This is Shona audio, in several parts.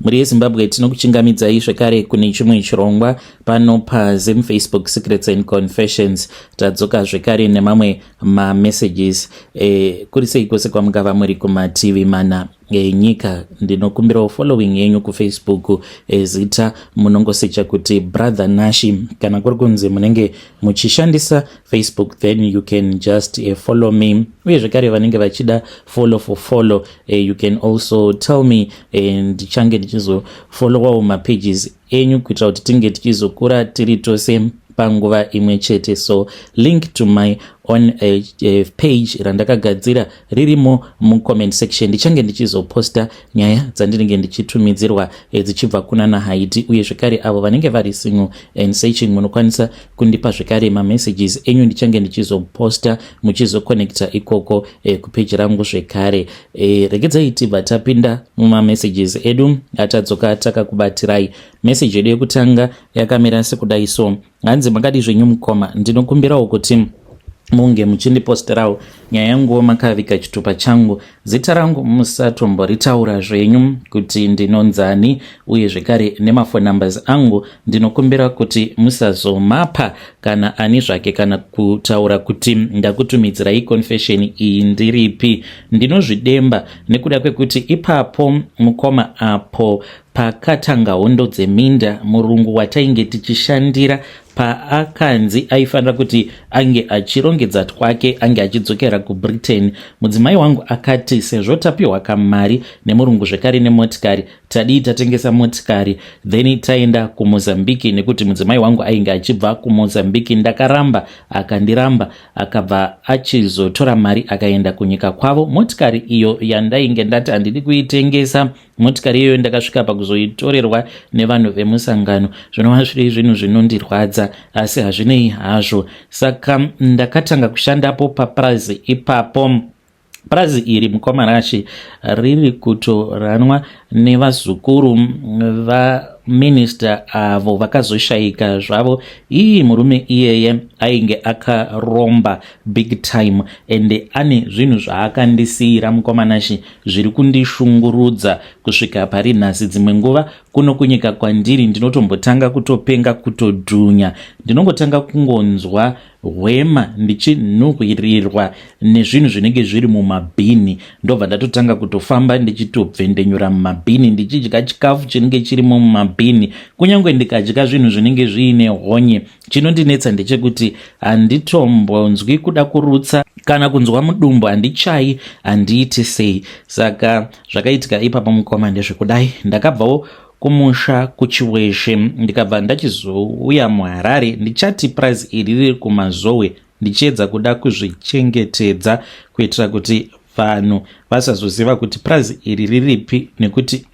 Mhuri yeZimbabwe, tinokuchingamidzai zvekare kune chimwe chirongwa pano paZim Facebook Secrets and Confessions. Tadzoka zvekare nemamwe mamessages. Kuri sei kwose kwamungava muri kumativi mana enyika? Ndinokumbirawo following yenyu kuFacebook. Zita munongosecha kuti Brother Nashi. Kana kuri kunzi munenge muchishandisa Facebook, then you can just follow me. Uye zvekare vanenge vachida follow for follow, you can also tell me, ndichange ndichizofollowawo mapages enyu kuitira kuti tinge tichizokura tiri tose panguva imwe chete. So link to my own page randakagadzira ririmo mucomment section. Ndichange ndichizoposta nyaya dzandinenge ndichitumidzirwa dzichibva kuna nahaiti. Uye zvekare avo vanenge vari single and searching, munokwanisa kundipa zvekare mamessages enyu. Ndichange ndichizoposta muchizoconnecta ikoko kupeji rangu zvekare. Regedzai tibva tapinda mumamessages edu atadzoka takakubatirai. Meseji yedu yekutanga yakamira sekudai so. Hanzi, "Makadi zvenyu mukoma? Ndinokumbirawo kuti munge muchindiposterawo nyaya yanguwo makavika chitupa changu. Zita rangu musatomboritaura zvenyu kuti ndinonzani, uye zvekare nemafone numbers angu ndinokumbira kuti musazomapa kana ani zvake, kana kutaura kuti ndakutumidzirai confession iyi ndiripi. Ndinozvidemba nekuda kwekuti ipapo mukoma, apo pakatanga hondo dzeminda, murungu watainge tichishandira paakanzi aifanira kuti ange achirongedza twake ange achidzokera kuBritain, mudzimai wangu akati sezvo tapiwa kamari nemurungu zvekare nemotikari, tadii tatengesa motikari, then taenda kuMozambiki, nekuti mudzimai wangu ainge achibva kuMozambiki. Ndakaramba, akandiramba, akabva achizotora mari akaenda kunyika kwavo. Motikari iyo yandainge ndati handidi kuitengesa, motikari iyoyo ndakasvika pakuzoitorerwa nevanhu vemusangano, zvinova zviri zvinhu zvinondirwadza, asi hazvinei hazvo. Saka ndakatanga kushandapo papurazi ipapo. Purazi iri, mukoma Rashi, riri kutoranwa nevazukuru vaminista avo vakazoshayika zvavo. Ii, murume iyeye ainge akaromba big time, ende ane zvinhu zvaakandisiyira, mukoma Nashi, zviri kundishungurudza kusvika pari nhasi. Dzimwe nguva kuno kunyika kwandiri ndinotombotanga kutopenga, kutodhunya. Ndinongotanga kungonzwa hwema, ndichinhuhwirirwa nezvinhu zvinenge zviri mumabhini. Ndobva ndatotanga kutofamba ndichitobvendenyura mumabhini, ndichidya chikafu chinenge chirimo mumabhini, kunyange ndikadya zvinhu zvinenge zviine honye. Chinondinetsa ndechekuti handitombonzwi kuda kurutsa kana kunzwa mudumbu, handichai, handiiti sei. Saka zvakaitika ipapo, mukoma, ndezvekudai. Ndakabvawo kumusha kuChiweshe, ndikabva ndachizouya muHarare. Ndichati purazi iri riri kuMazowe, ndichiedza kuda kuzvichengetedza kuitira kuti vanhu vasazoziva kuti purazi iri riripi, nekuti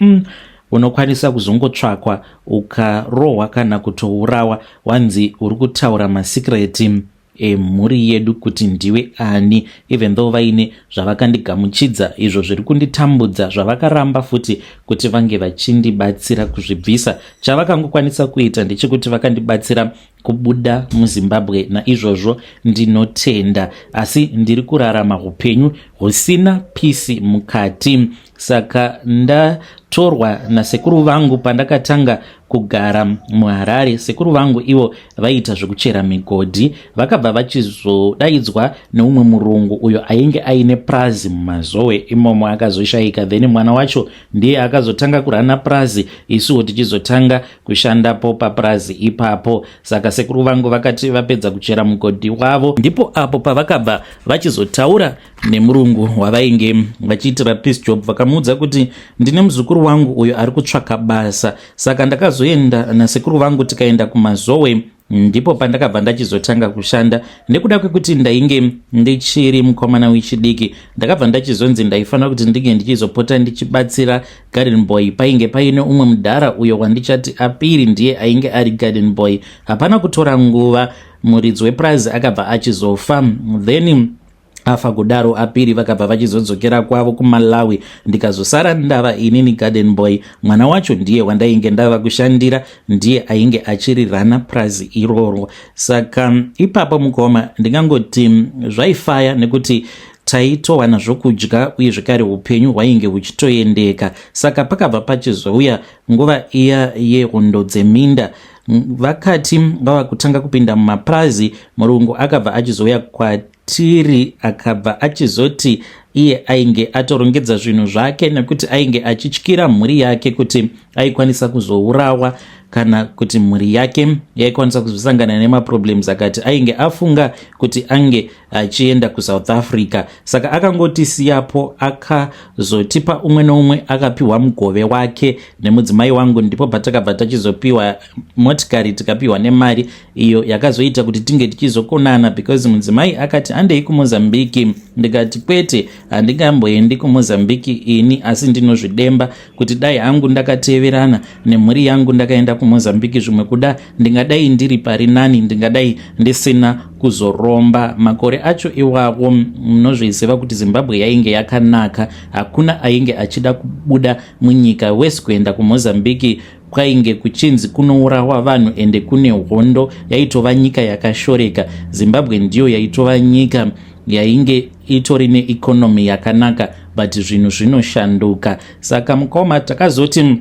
unokwanisa kuzongotsvakwa ukarohwa kana kutourawa, wanzi uri kutaura masecrets emhuri yedu kuti ndiwe ani, even though vaine zvavakandigamuchidza izvo zviri kunditambudza, zvavakaramba futi kuti vange vachindibatsira kuzvibvisa. Chavakangokwanisa kuita ndechekuti vakandibatsira kubuda muZimbabwe, naizvozvo ndinotenda, asi ndiri kurarama upenyu husina peace mukati. Saka ndatorwa nasekuru vangu pandakatanga kugara muHarare. Sekuru vangu ivo vaiita zvekuchera migodhi. Vakabva vachizodaidzwa neumwe murungu uyo ainge aine prazi muMazowe imomo, akazoshayika. Then mwana wacho ndiye akazotanga kurana prazi, isuwo tichizotanga kushandapo paprazi ipapo. Saka sekuru vangu vakati vapedza kuchera mugodhi wavo, ndipo apo pavakabva vachizotaura nemurungu wavainge vachiitira piece job. Vakamuudza kuti ndine muzukuru wangu uyo ari kutsvaka basa. Saka ndakazoenda nasekuru vangu, tikaenda kuMazowe. Ndipo pandakabva ndachizotanga kushanda. Nekuda kwekuti ndainge ndichiri mukomana wechidiki, ndakabva ndachizonzi ndaifanira kuti ndinge ndichizopota ndichibatsira garden boy. Painge paine umwe mudhara uyo wandichati Apiri, ndiye ainge ari garden boy. Hapana kutora nguva, muridzi wepurazi akabva achizofa. Then afa kudaro, Apiri vakabva vachizodzokera kwavo kuMalawi, ndikazosara ndava inini garden boy. Mwana wacho ndiye wandainge ndava kushandira, ndiye ainge achirirana prazi iroro. Saka ipapo, mukoma, ndingangoti zvaifaya nekuti Taitowana zvokudya uye zvekare upenyu hwainge huchitoendeka. Saka pakabva pachizouya nguva iya yehondo dzeminda, vakati vava kutanga kupinda mumapurazi, murungu akabva achizouya kwatiri, akabva achizoti iye ainge atorongedza zvinhu zvake nekuti ainge achityira mhuri yake kuti aikwanisa kuzourawa kana kuti mhuri yake yaikwanisa kuzosangana nemaproblems. Akati ainge afunga kuti ange achienda kuSouth Africa, saka akangotisiyapo, akazotipa umwe neumwe akapiwa mugove wake nemudzimai wangu. Ndipo patakabva tachizopiwa motikari, tikapiwa nemari iyo yakazoita kuti tinge tichizokonana, because mudzimai akati, "Handei kuMozambiki." Ndikati, "Kwete, handingamboendi kuMozambiki ini." Asi ndinozvidemba kuti dai hangu ndakateverana nemhuri yangu ndakaenda kuMozambiki, zvimwe kuda ndingadai ndiri pari nani, ndingadai ndisina kuzoromba. Makore acho iwawo, munozviziva kuti Zimbabwe yainge yakanaka, hakuna ainge achida kubuda munyika wese kuenda kuMozambiki. Kwainge kuchinzi kunourawa vanhu ende kune hondo, yaitova nyika yakashoreka. Zimbabwe ndiyo yaitova nyika yainge itori neeconomy yakanaka, but zvinhu zvinoshanduka. Saka mukoma, takazoti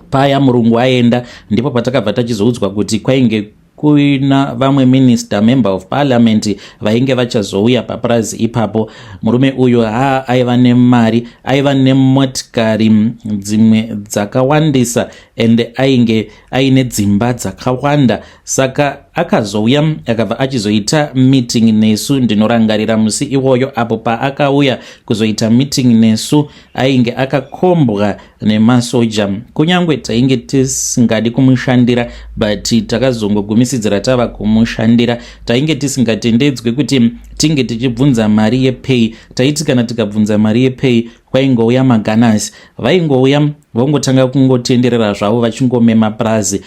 paya murungu aenda, ndipo patakabva tachizoudzwa kuti kwainge kuina vamwe minister, member of parliament vainge vachazouya papurazi ipapo. Murume uyu haa, aiva nemari, aiva nemotikari dzimwe dzakawandisa ende ainge aine dzimba dzakawanda. Saka akazouya, akabva achizoita meeting nesu. Ndinorangarira musi iwoyo apo paakauya kuzoita meeting nesu, ainge akakombwa nemasoja. Kunyange tainge tisingadi kumushandira, but takazongogumisidzira tava kumushandira. Tainge tisingatendedzwi kuti tinge tichibvunza mari yepay. Taiti kana tikabvunza mari yepay, kwaingouya maganasi, vaingouya vongotanga kungotenderera zvavo vachingomema purazi.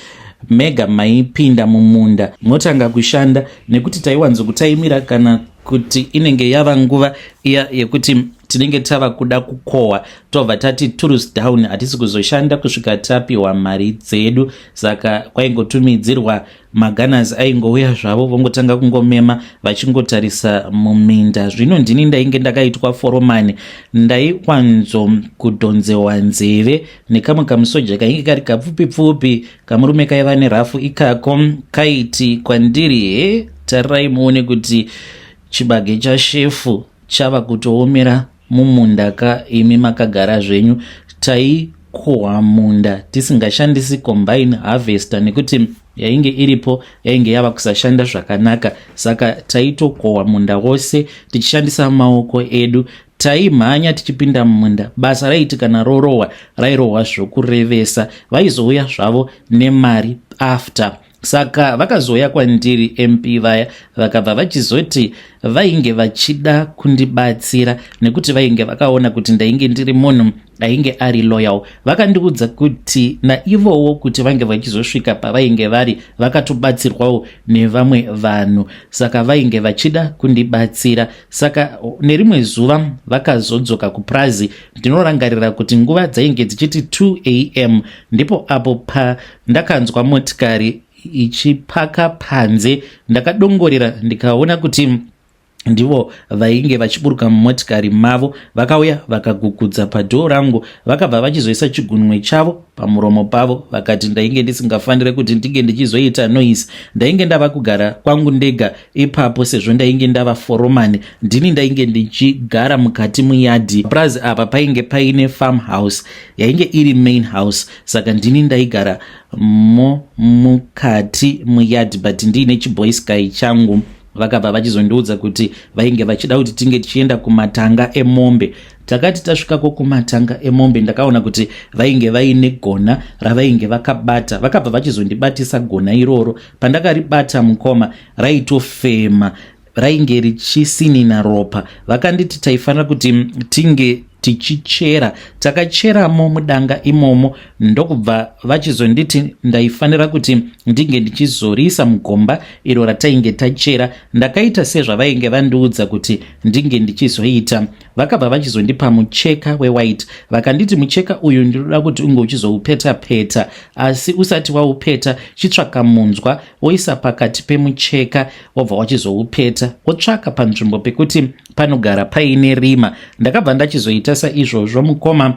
Mega maipinda mumunda motanga kushanda, nekuti taiwanzokutaimira kana kuti inenge yava nguva iya yekuti tinenge tava kuda kukohwa, tobva tati tools down, hatisi kuzoshanda kusvika tapiwa mari dzedu. Saka kwaingotumidzirwa maganasi, aingouya zvavo vongotanga kungomema vachingotarisa muminda. Zvino ndini ndainge ndakaitwa foromani, ndaiwanzo kudhonzewa nzeve nekamwe kamusoja kainge kari kapfupi pfupi, kamurume kaiva nerafu ikako. Kaiti kwandiri, "He, tarirai muone kuti chibage chashefu chava kutoomera mumunda ka, imi makagara zvenyu." Taikohwa munda tisingashandisi combine harvester nekuti yainge iripo yainge yava kusashanda zvakanaka. Saka taitokohwa munda wose tichishandisa maoko edu. Taimhanya tichipinda mumunda. Basa raiti kana rorohwa, rairohwa zvokurevesa. Vaizouya zvavo nemari after. Saka vakazouya kwandiri MP vaya, vakabva vachizoti vainge vachida kundibatsira nekuti vainge vakaona kuti ndainge ndiri munhu ainge ari loyal. Vakandiudza kuti naivowo kuti vange vachizosvika pavainge vari, vakatobatsirwawo nevamwe vanhu, saka vainge vachida kundibatsira. Saka nerimwe zuva vakazodzoka kupurazi. Ndinorangarira kuti nguva dzainge dzichiti 2 a.m., ndipo apo pandakanzwa motikari ichipaka panze. Ndakadongorera ndikaona kuti ndivo vainge vachiburuka mumotikari mavo. Vakauya vakagugudza padhoo rangu, vakabva vachizoisa chigunwe chavo pamuromo pavo, vakati ndainge ndisingafaniri kuti ndinge ndichizoita noise. Ndainge ndava kugara kwangu ndega ipapo, sezvo ndainge ndava foromani, ndini ndainge ndichigara mukati muyadhi. Purazi apa painge paine farm house yainge iri main house, saka ndini ndaigara mo mukati muyadhi, but ndiine chiboysky changu. Vakabva vachizondiudza kuti vainge vachida kuti tinge tichienda kumatanga emombe. Takati tasvikako kumatanga emombe, ndakaona kuti vainge vaine gona ravainge vakabata. Vakabva vachizondibatisa gona iroro. Pandakaribata, mukoma, raitofema, rainge richisinina ropa. Vakanditi taifanira kuti tinge tichichera. Takacheramo mudanga imomo, ndokubva vachizonditi ndaifanira kuti ndinge ndichizorisa mugomba iro ratainge tachera. Ndakaita sezvavainge vandiudza kuti ndinge ndichizoita. Vakabva vachizondipa mucheka wewhite, vakanditi mucheka uyu ndinoda kuti unge uchizoupeta peta, asi usati waupeta chitsvaka munzwa woisa pakati pemucheka, wobva wachizoupeta, wotsvaka panzvimbo pekuti panogara paine rima. Ndakabva ndachizoita saizvozvo mukoma,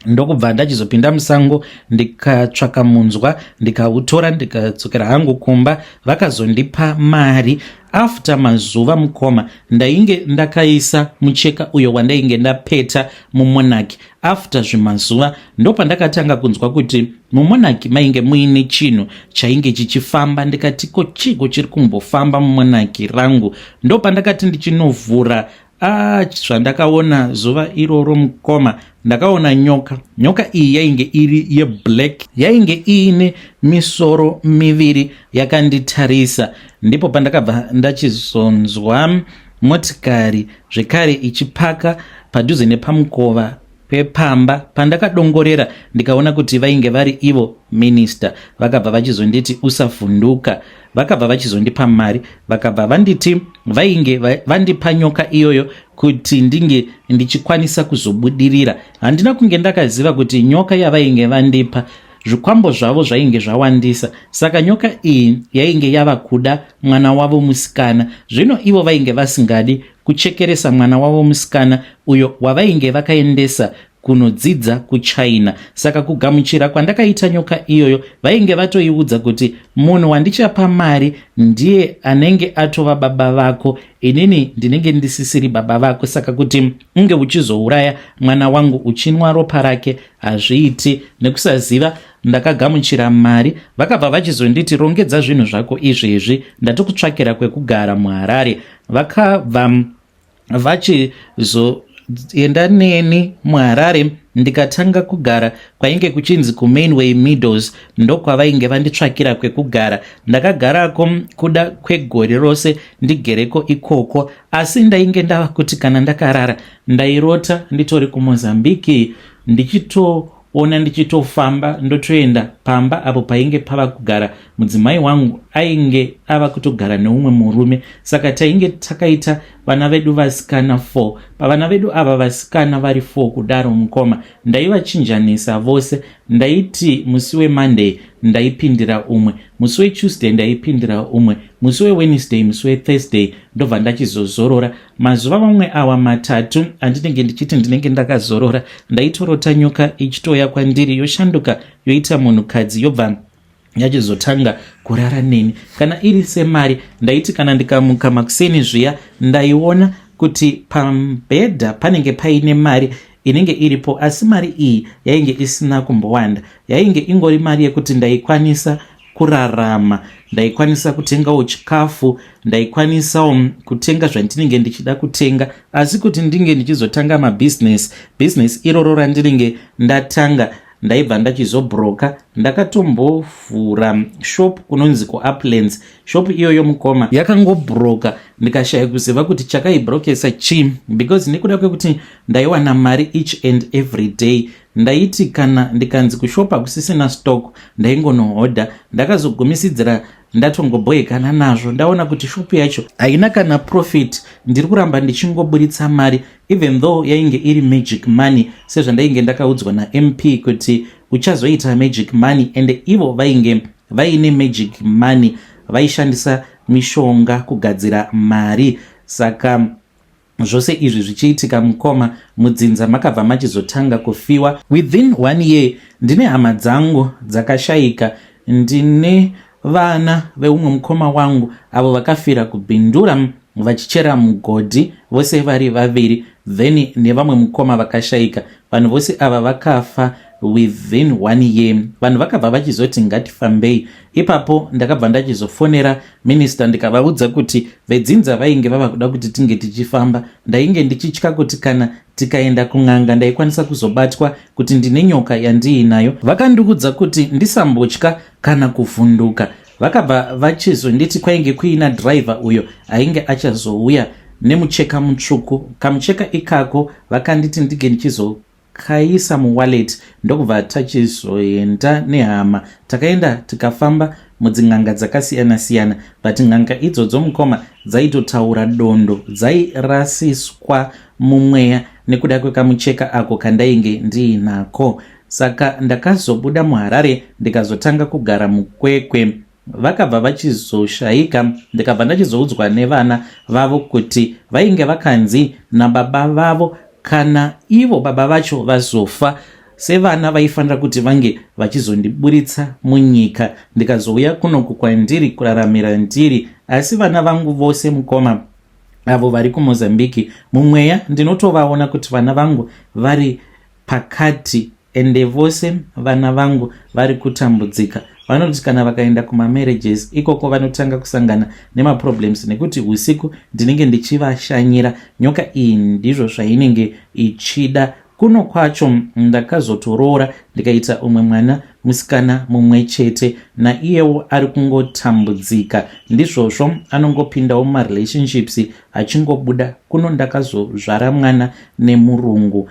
ndokubva ndachizopinda musango, ndikatsvaka munzwa, ndikautora, ndikadzokera hangu kumba. Vakazondipa mari after mazuva mukoma. Ndainge ndakaisa mucheka uyo wandainge ndapeta mumonaki. After zvimazuva ndopandakatanga kunzwa kuti mumonaki mainge muine chinhu chainge chichifamba. Ndikati, ko chiko chiri kumbofamba mumonaki rangu? Ndopandakati ndichinovhura, ah, zvandakaona zuva iroro mukoma, ndakaona nyoka. Nyoka iyi yainge iri yeblack, yainge iine misoro miviri yakanditarisa. Ndipo pandakabva ndachizonzwa motikari zvekare ichipaka padhuze nepamukova pepamba. Pandakadongorera ndikaona kuti vainge vari ivo minista. Vakabva vachizonditi usavhunduka. Vakabva vachizondipa mari, vakabva vanditi vainge vandipa nyoka iyoyo kuti ndinge ndichikwanisa kuzobudirira. Handina kunge ndakaziva kuti nyoka yavainge vandipa, zvikwambo zvavo zvainge zvawandisa, saka nyoka iyi yainge yava kuda mwana wavo musikana. Zvino ivo vainge vasingadi kuchekeresa mwana wavo musikana uyo wavainge vakaendesa kunodzidza kuChina. Saka kugamuchira kwandakaita nyoka iyoyo, vainge vatoiudza kuti munhu wandichapa mari ndiye anenge atova baba vako, inini ndinenge ndisisiri baba vako, saka kuti unge uchizouraya mwana wangu uchinwa ropa rake hazviiti. Nekusaziva ndakagamuchira mari. Vakabva vachizonditi rongedza zvinhu zvako izvezvi, ndatokutsvakira kwekugara muHarare. Vakabva vachizoenda neni muHarare, ndikatanga kugara kwainge kuchinzi kuMainway Meadows, ndokwavainge vanditsvakira kwekugara. Ndakagarako kuda kwegore rose ndigereko ikoko, asi ndainge ndava kuti kana ndakarara ndairota nditori kuMozambique, ndichitoona ndichitofamba ndotoenda pamba apo painge pava kugara mudzimai wangu. Ainge ava kutogara neumwe murume. Saka tainge takaita vana vedu vasikana 4. Pavana vedu ava vasikana vari 4 kudaro mukoma, ndaivachinjanisa vose. Ndaiti musi weMonday ndaipindira umwe, musi weTuesday ndaipindira umwe, musi weWednesday, musi weThursday, ndobva ndachizozorora mazuva mamwe awa 3 andinenge ndichiti ndinenge ndakazorora. Ndaitorota nyoka ichitouya kwandiri, yoshanduka yoita munhukadzi, yobva yachizotanga kurara neni. Kana iri semari, ndaiti kana ndikamuka makuseni zviya, ndaiona kuti pambhedha panenge paine mari inenge iripo, asi mari iyi yainge isina kumbowanda. Yainge ingori mari yekuti ndaikwanisa kurarama, ndaikwanisa kutengawo chikafu, ndaikwanisawo kutenga zvandinenge ndichida kutenga, asi kuti ndinge ndichizotanga mabhizinesi, bhizinesi iroro randinenge ndatanga ndaibva ndachizobroka. Ndakatombovhura shop kunonzi kuUplands. Shop iyoyo mukoma yakangobroka, ndikashaya kuziva kuti chakaibrokesa chii, because nekuda kwekuti ndaiwana mari each and every day, ndaiti kana ndikanzi kushop hakusisina stock ndaingonohodha. Ndakazogumisidzira ndatongoboekana nazvo, ndaona kuti shop yacho haina kana profit, ndiri kuramba ndichingoburitsa mari, even though yainge iri magic money, sezvandainge ndakaudzwa naMP kuti uchazoita magic money. And ivo vainge vaine magic money, vaishandisa mishonga kugadzira mari. Saka zvose izvi zvichiitika mukoma, mudzinza makabva machizotanga kufiwa. Within one year ndine hama dzangu dzakashayika. Ndine vana veumwe mukoma wangu avo vakafira kuBindura vachichera mugodhi, vose vari vaviri, then nevamwe mukoma vakashayika. Vanhu vose ava vakafa within one year. Vanhu vakabva vachizoti ngatifambei. Ipapo ndakabva ndachizofonera minista, ndikavaudza kuti vedzinza vainge vava kuda kuti tinge tichifamba. Ndainge ndichitya kuti kana tikaenda kun'anga ndaikwanisa kuzobatwa kuti ndine nyoka yandiinayo. Vakandiudza kuti ndisambotya kana kuvhunduka. Vakabva vachizonditi kwainge kuina dhiraivha uyo ainge achazouya nemucheka mutsvuku. Kamucheka ikako vakanditi ndinge ndichizokaisa muwallet, ndokubva tachizoenda nehama. Takaenda tikafamba mudzin'anga dzakasiyana-siyana, but n'anga idzodzo mukoma dzaitotaura dondo, dzairasiswa. mumweya nekuda kwekamucheka ako kandainge ndiinako. Saka ndakazobuda muHarare ndikazotanga kugara muKwekwe. Vakabva vachizoshaika ndikabva ndachizoudzwa nevana vavo kuti vainge vakanzi nababa vavo kana ivo baba vacho vazofa sevana vaifanira kuti vange vachizondiburitsa munyika ndikazouya kunoku kwandiri kuraramira ndiri. Asi vana vangu vose mukoma avo vari kuMozambique mumweya ndinotovaona kuti vana vangu vari pakati ende vose vana vangu vari kutambudzika. Vanoti kana vakaenda kumamarriages ikoko vanotanga kusangana nemaproblems nekuti usiku ndinenge ndichivashanyira. Nyoka iyi ndizvo zvainenge ichida. Kuno kwacho ndakazotoroora ndikaita umwe mwana musikana mumwe chete naiyewo ari kungotambudzika. Ndizvozvo anongopindawo mumarelationships achingobuda. Kuno ndakazozvara mwana nemurungu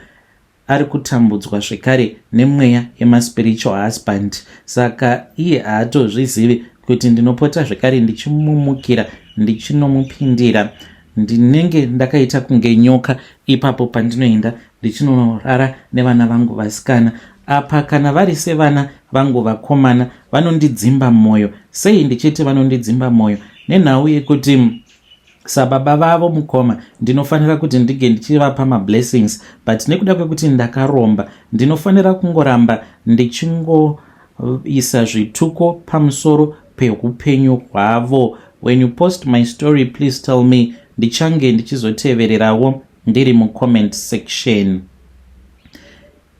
ari kutambudzwa zvekare nemweya yemaspiritual husband saka iye haatozvizivi kuti ndinopota zvekare ndichimumukira ndichinomupindira. Ndinenge ndakaita kunge nyoka ipapo pandinoenda ndichinorara nevana vangu vasikana. Apa kana vari sevana vangu vakomana vanondidzimba mwoyo. Sei ndichiti vanondidzimba mwoyo? Nenhau yekuti sababa vavo mukoma ndinofanira kuti ndinge ndichivapa mablessings, but nekuda kwekuti ndakaromba ndinofanira kungoramba ndichingoisa zvituko pamusoro peupenyu hwavo. When you post my story, please tell me, ndichange ndichizotevererawo ndiri mucomment section.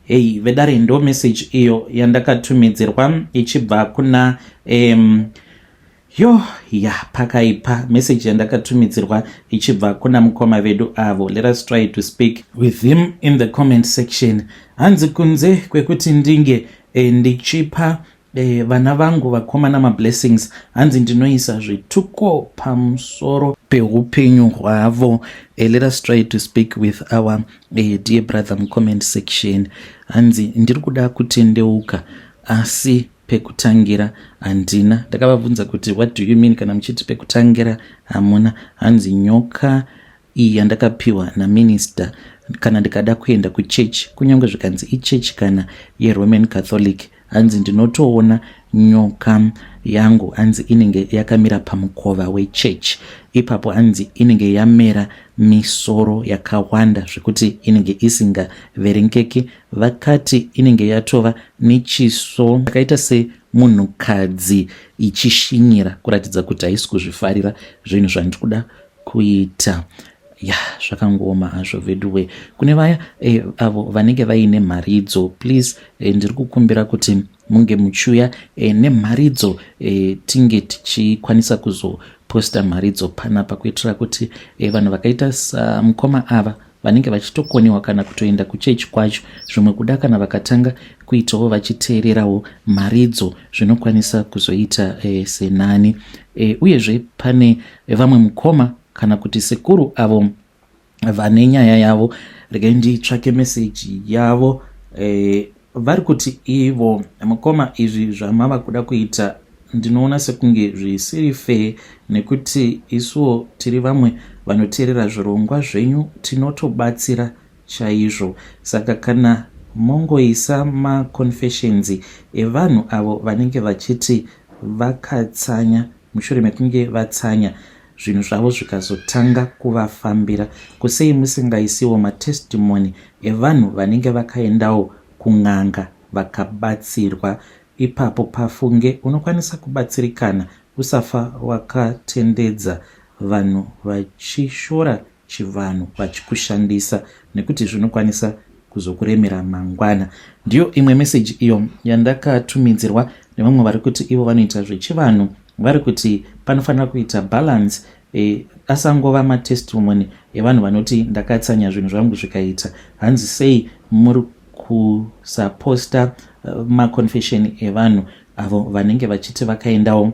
Hei vedare, ndo message iyo yandakatumidzirwa ichibva kuna yo ya pakaipa. Message yandakatumidzirwa ichibva kuna mukoma vedu avo. Let us try to speak with him in the comment section. Hanzi kunze kwekuti ndinge ndichipa vana vangu vakomana mablessings, hanzi ndinoisa zvituko pamusoro peupenyu hwavo. Let us try to speak with our dear brother mucomment section. Hanzi ndiri kuda kutendeuka asi pekutangira handina. Ndakavabvunza kuti what do you mean kana muchiti pekutangira hamuna? Hanzi nyoka iyi yandakapiwa naminista, kana ndikada kuenda kuchechi, kunyange zvikanzi ichechi kana yeRoman Catholic, hanzi ndinotoona nyoka yangu, hanzi inenge yakamira pamukova wechechi ipapo, hanzi inenge yamera misoro yakawanda zvekuti inenge isingaverengeki. Vakati inenge yatova nechiso chakaita semunhukadzi ichishinyira kuratidza kuti haisi kuzvifarira zvinhu zvandiri kuda kuita. Ya, zvakangooma hazvo veduwe. Kune vaya avo vanenge vaine mharidzo, please, ndiri kukumbira kuti munge muchiuya nemharidzo, tinge tichikwanisa kuzoposta mharidzo panapa kuitira kuti vanhu vakaita samukoma ava vanenge vachitokoniwa kana kutoenda kuchechi kwacho, zvimwe kuda kana vakatanga kuitawo vachiteererawo mharidzo zvinokwanisa kuzoita senani. Uyezve pane vamwe mukoma kana kuti sekuru avo vane nyaya yavo. Regai nditsvake meseji yavo. Vari kuti ivo, mukoma, izvi zvamava kuda kuita ndinoona sekunge zvisiri fair nekuti isuwo tiri vamwe vanoteerera zvirongwa zvenyu, tinotobatsira chaizvo. Saka kana mongoisa maconfessions evanhu avo vanenge vachiti vakatsanya, mushure mekunge vatsanya zvinhu zvavo zvikazotanga kuvafambira, kusei musingaisiwo matestimony evanhu vanenge vakaendawo kun'anga vakabatsirwa? Ipapo pafunge unokwanisa kubatsirikana. Usafa wakatendedza vanhu vachishora chivanhu vachikushandisa nekuti zvinokwanisa kuzokuremera mangwana. Ndiyo imwe meseji iyo yandakatumidzirwa nevamwe vari kuti ivo vanoita zvechivanhu. Vari kuti panofanira kuita balance, asangova matestimony evanhu vanoti ndakatsanya zvinhu zvangu zvikaita. Hanzi sei muri kusaposta maconfession evanhu avo vanenge vachiti vakaendawo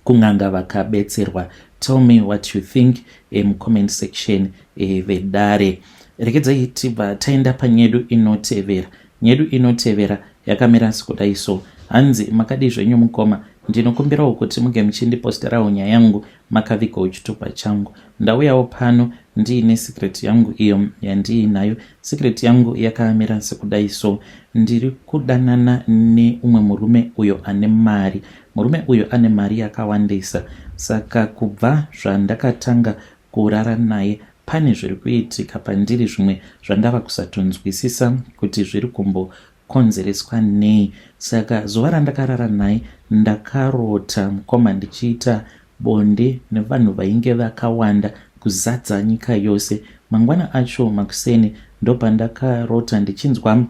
kun'anga vakabetserwa? Tell me what you think mucomment section, vedare. Rekedzai tibva taenda panyedu inotevera. Nyedu inotevera yakamira sekudai so. Hanzi makadii zvenyu mukoma? Ndinokumbirawo kuti muge muchindiposterawo nyaya yangu makavigawo chitupa changu. Ndauyawo pano ndiine secret yangu iyo yandiinayo. Secret yangu yakamira sekudai so. Ndiri kudanana neumwe murume uyo ane mari. Murume uyu ane mari yakawandisa saka kubva zvandakatanga kurara naye pane zviri kuitika pandiri zvimwe zvandava kusatonzwisisa kuti zviri kumbokonzereswa nei. Saka zuva randakarara naye ndakarota mukoma ndichiita bonde nevanhu vainge vakawanda kuzadza nyika yose. Mangwana acho makuseni ndopandakarota ndichinzwa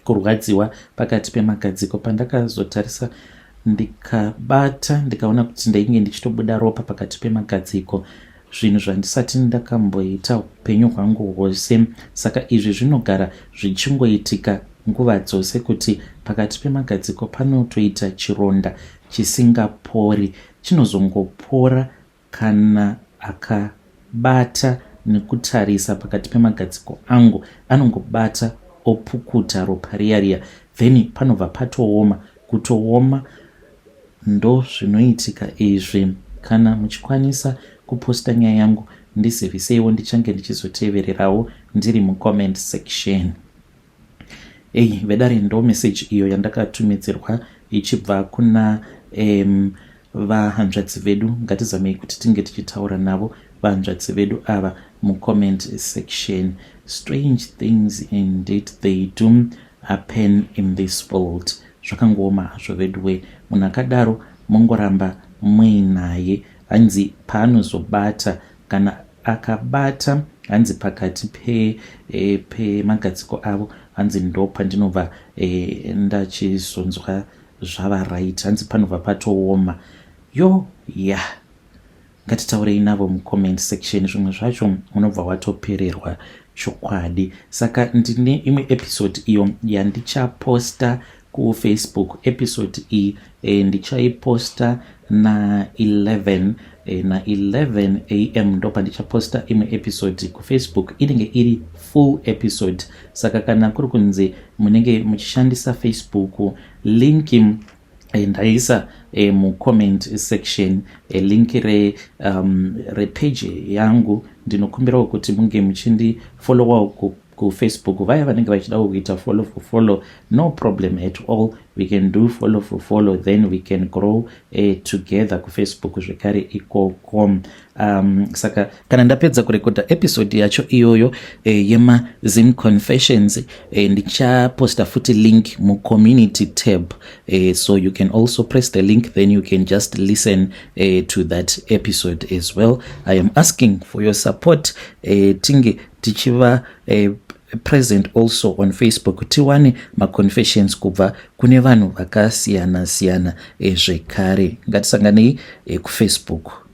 kurwadziwa pakati pemagadziko pandakazotarisa ndikabata ndikaona kuti ndainge ndichitobuda ropa pakati pemagadziko zvinhu zvandisati ndakamboita upenyu hwangu hwose saka izvi zvinogara zvichingoitika nguva dzose kuti pakati pemagadziko panotoita chironda chisingapori chinozongopora Kana akabata nekutarisa pakati pemagadziko angu anongobata opukuta ropa riya riya then panobva patooma kutooma ndozvinoitika izvi kana muchikwanisa kuposta nyaya yangu ndiziviseiwo ndichange ndichizotevererawo ndiri mucomment section Ei vedare ndo message iyo yandakatumidzirwa ichibva kuna um, vahanzvadzi vedu ngatizamei kuti tinge tichitaura navo vahanzvadzi vedu ava mucomment section strange things indeed they do happen in this world zvakangooma hazvo veduwe munhu akadaro mongoramba muinaye hanzi paanozobata kana akabata hanzi pakati pemagadziko pe avo hanzi ndo pandinobva e, ndachizonzwa zvava right hanzi panobva patooma yo ya yeah. Ngatitaurei navo mucomment section zvimwe zvacho unobva watopererwa chokwadi saka ndine imwe episode iyo yandichaposta kufacebook episode iyi e, ndichaiposta na 11 e, na 11 am ndo pandichaposta imwe episode kufacebook inenge iri full episode saka kana kuri kunzi munenge muchishandisa facebook link e, ndaisa e, mucomment section e, link re, um, repage yangu ndinokumbirawo kuti munge muchindifollowawo kufacebook vaya vanenge vachidawo kuita follow for follow no problem at all we can do follow for follow then we can grow together kufacebook zvekare ikoko um, saka kana ndapedza kurekodha episode yacho iyoyo eh, yemazim confessions eh, ndichaposta futi link mucommunity tab eh, so you can also press the link then you can just listen eh, to that episode as well i am asking for your support eh, tinge tichiva eh, present also on facebook tiwane maconfessions kubva kune vanhu vakasiyana siyana eh, zvekare ngatisanganei eh, kufacebook.